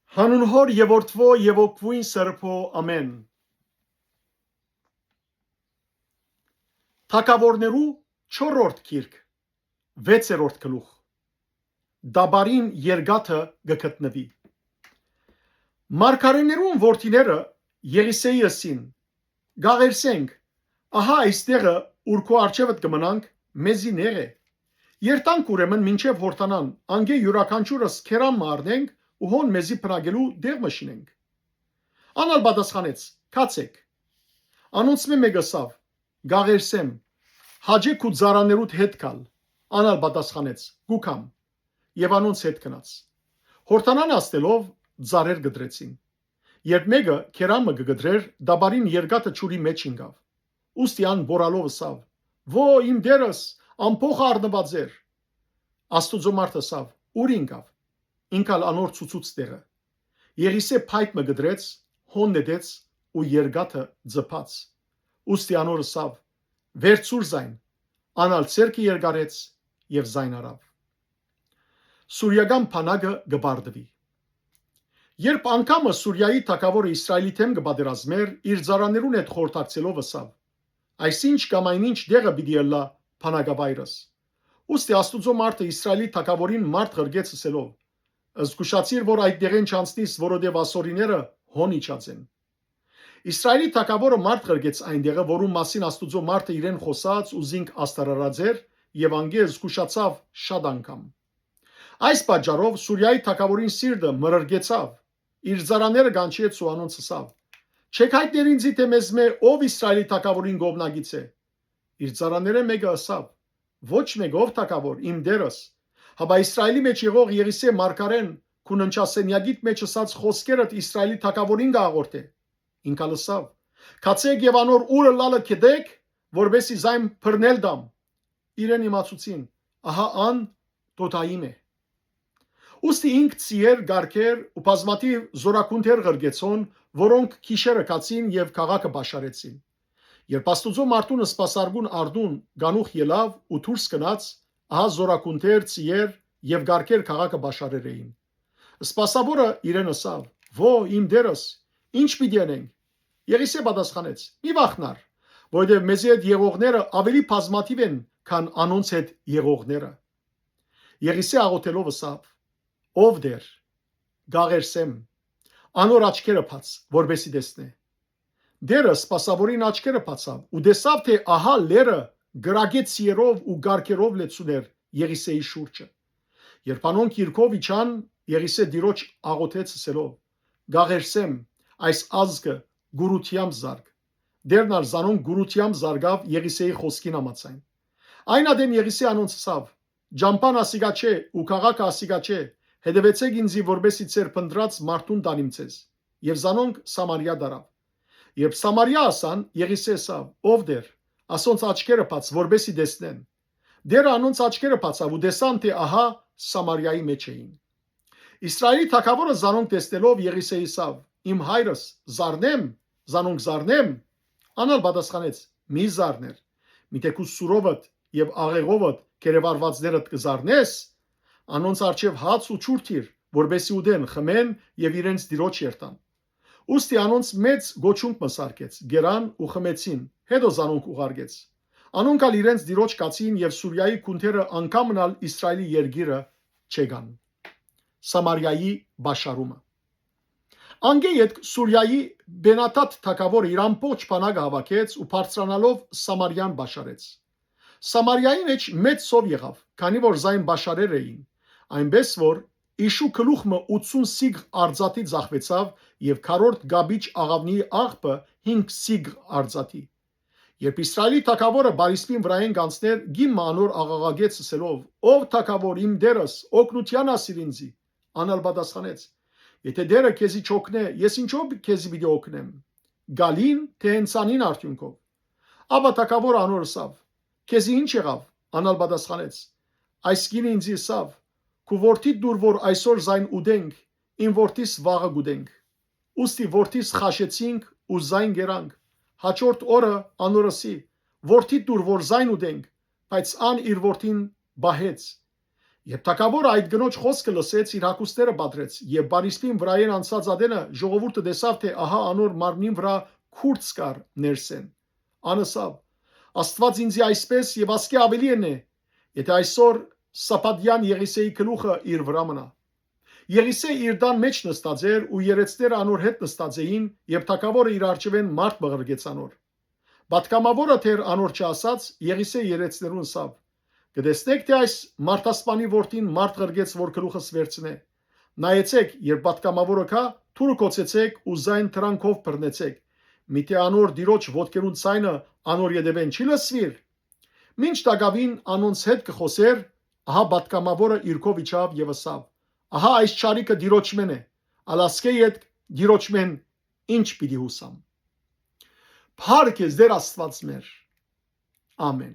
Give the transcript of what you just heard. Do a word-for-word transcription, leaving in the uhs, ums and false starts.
Հանուն Հօր եւ Որդւոյ եւ Հոգւոյն Սրբոյ, ամէն։ Թագաւորներու չորրորդ գիրք, վեցերորդ գլուխ։ Դաբարին երկաթը կը գտնուի։ Մարգարէներուն որդիները Եղիսէի ըսին. «Կ'աղերսենք, ահա այս տեղը, ուր քու առջեւդ կը մնանք, մեզի նեղ է։ Երթանք ուրեմն մինչեւ Յորդանան, անկէ իւրաքանչիւրս քերան մը առնենք ու հոն մեզի բնակելու տեղ մը շինենք»։ Ան ալ պատասխանեց. «Գացէք»։ Անոնցմէ մէկը ըսաւ. «Կ'աղերսեմ, հաճէ քու ծառաներուդ հետ գալ»։ Ան ալ պատասխանեց. «Կու գամ»։ Եւ անոնց հետ գնաց։ Յորդանան հասնելով՝ ծառեր կտրեցին։ Երբ մէկը քերան մը կը կտրէր, դաբարին երկաթը ջուրի մէջ ինկաւ։ Ուստի ան մոռալով ըսաւ. «Ո՛, իմ Տէրս, ամբոխ առնուած էր»։ Աստուծոյ մարդը ըսաւ. «Ո՞ւր ինկաւ»։ Ինք ալ անոր ցուցուց տեղը։ Եղիսէ փայտ մը կտրեց, հոն նետեց ու երկաթը ծփաց։ Ուստի անոր ըսաւ. «Վերցուր զայն»։ Ան ալ ձեռքը երկարեց եւ զայն առաւ։ Սուրիական բանակը կը պարտուի։ Երբ անգամը Սուրիայի թագաւորը Իսրայելի դէմ կը պատերազմէր, իր ծառաներուն հետ խորհրդակցելով ըսաւ. «Այսինչ կամ այնինչ տեղը պիտի ըլլայ բանակավայրս»։ Ուստի Աստուծոյ մարդը Իսրայելի թագաւորին մարդ ղրկեց ըսելով. «Զգուշացիր, որ այդ տեղէն չանցնիս, որովհետեւ ասորիները հոն իջած են»։ Իսրայելի թագաւորը մարդ ղրկեց այն տեղը, որուն մասին Աստուծոյ մարդը իրեն խօսած ու զինք աստարարած էր, եւ անկէ զգուշացաւ շատ անգամ։ Այս պատճառով Սուրիայի թագաւորին սիրտը մրրկեցաւ, իր ծառաները կանչեց ու անոնց ըսաւ. «Չէք յայտներ ինծի, թէ մեզմէ ով Իսրայելի թագաւորին կողմնակից է»։ Իր ծառաներէն մէկը ըսաւ. «Ոչ մէկ, ով թագաւոր, իմ Տէրս, հապա Իսրայելի մէջ եղող Եղիսէ մարգարէն քու ննջասենեակիդ մէջ ըսած խօսքերդ Իսրայելի թագաւորին կը հաղորդէ»։ Ինք ալ ըսաւ. «Գացէք եւ անոր ո՛ւր ըլլալը գտէք, որպէս զի զայն բռնել տամ»։ Իրեն իմացուցին. «Ահա ան Տոդայիմ է»։ Ուստի ինք ծիեր, կառքեր ու բազմաթիւ զօրագունդեր ղրկեցան, որոնք գիշերը գացին եւ քաղաքը պաշարեցին։ Երբ Աստուծոյ մարդուն սպասարկուն առնուն կանուխ ելաւ ու դուրս գնաց, ահա զօրագունդեր, ծիեր եւ կառքեր քաղաքը պաշարեր էին։ Սպասաւորը իրեն ըսաւ. «Ո՛, իմ Տէրս, ի՞նչ պիտի ընենք»։ Եղիսէ պատասխանեց. «Մի վախնար, որովհետեւ մեզի հետ եղողները աւելի բազմաթիւ են, քան անոնց հետ եղողները»։ Եղիսէ աղօթելով ըսաւ. «Ով Տէր, կ'աղերսեմ, անոր աչքերը բաց, որպէս զի տեսնէ»։ Տէրը սպասաւորին աչքերը բացաւ ու տեսաւ, թէ ահա լեռը կրակէ ծիերով ու կառքերով լեցուն էր Եղիսէի շուրջը։ Երբ անոնք իրկով իջան, Եղիսէ Տիրոջ աղօթեց ըսելով. «Կ'աղերսեմ, այս ազգը կուրութեամբ զարգ»։ Տէրն ալ զանոնք կուրութեամբ զարգաւ Եղիսէի խօսքին համաձայն։ Այն ատեն Եղիսէ անոնց ըսաւ. «Ճամբան ասիկա չէ ու քաղաքը ասիկա չէ, հետեւեցէք ինծի, որպէս զի ձեր փնտռած մարդուն տանիմ ձեզ»։ Եւ զանոնք Սամարիա տարաւ։ Երբ Սամարիա հասան, Եղիսէ ըսաւ. «Ով Տէր, ասոնց աչքերը բաց, որպէս զի տեսնեն»։ Տէրը անոնց աչքերը բացաւ ու տեսան, թէ ահա Սամարիայի մէջ էին։ Իսրայելի թագաւորը զանոնք տեսնելով Եղիսէ ըսաւ. «Իմ հայրս, զարնե՞մ, զանոնք զարնե՞մ»։ Ան ալ պատասխանեց. «Մի զարներ, միթէ քու սուրովդ եւ աղեղովդ գերեվարուածներդ կը զարնես։ Անոնց առջեւ հաց ու ջուր դիր, որպէս զի ուտեն, խմեն եւ իրենց Տիրոջ երթան»։ Ուստի անոնց մեծ գոչունկ մը սարքեց, կերան ու խմեցին, հետո զանոնք ուղարկեց։ Անոնք ալ իրենց Տիրոջ գացին եւ Սուրիայի գունդերը անգամ մըն ալ Իսրայելի երկիրը չեկան։ Սամարիայի պաշարումը։ Անկէ ետք Սուրիայի Բենաթատ թագաւորը իր ամբողջ բանակը հաւաքեց ու բարձրանալով Սամարիան պաշարեց։ Սամարիայի մէջ մեծ սով եղաւ, քանի որ զայն պաշարեր էին, այնպէս որ Իշու գլուխ մը ութսուն սիգղ արծաթի ծախուեցաւ եւ քառորդ Գաբիչ աղաւնիի աղբը հինգ սիգղ արծաթի։ Երբ Իսրայելի թագաւորը Բարիսպին վրայէն կանցներ, կին մը անոր աղաղակեց ըսելով. «Ով թագաւոր, իմ Տէրս, օգնութեան ասիր ինծի»։ Ան ալ պատասխանեց. «Եթէ Տէրը քեզի չօգնէ, ես ինչո՞վ քեզի պիտի օգնեմ։ Գալի՞ն, թէ հենցանին արդիւնքով»։ Ապա թագաւորը անոր ըսաւ. «Քեզի ի՞նչ եղաւ»։ Ան ալ պատասխանեց. «Այս կինը ինծի ըսաւ. "Քու որդիդ տուր, որ այսօր զայն ուտենք, իմ որդիս վաղը կ'ուտենք"։ Ուստի որդիս խաշեցինք ու զայն կերանք։ Յաջորդ օրը անոր ըսի. "Որդիդ տուր, որ զայն ուտենք"։ Բայց ան իր որդին պահեց։ Երբ թագաւորը այդ կնոջ խօսքը լսեց, իր հագուստները պատռեց եւ պարիսպին վրայէն անցած ատենը ժողովուրդը տեսաւ թէ ահա անոր մարմնին վրայ քուրդ կար ներսէն։ Ան ըսաւ. «Աստուած ինծի այսպէս եւ ասկէ աւելի ըլլայ, եթէ այսօր Սաբատեան Եղիսէի գլուխը իր վրայ մնայ»։ Եղիսէ իր տան մէջ նստած էր ու երեցները անոր հետ նստած էին, երբ թագաւորը իր առջեւէն մարդ մը ղրկեց անոր։ Պատգամաւորը դեռ անոր չասած, Եղիսէ երեցներուն ըսաւ. «Կը տեսնէ՞ք թէ այս մարդասպանի որդին մարդ ղրկեց որ գլուխս վերցնէ։ Նայեցէք, երբ պատգամաւորը գայ, դուռը գոցեցէք ու զայն դրանքով բռնեցէք։ Միթէ անոր տիրոջ ոտքերուն ձայնը անոր ետեւէն չի լսուիր»։ Մինչ տակաւին անոնց հետ կը խօսէր, ահա պատգամաւորը իր քով իջաւ եւ ըսաւ. «Ահա այս չարիքը տիրոջմէն է, ալ ասկէ ետք տիրոջմէն ի՞նչ պիտի յուսամ»։ Փառք ես Տէր Աստուած մեր։ Ամեն։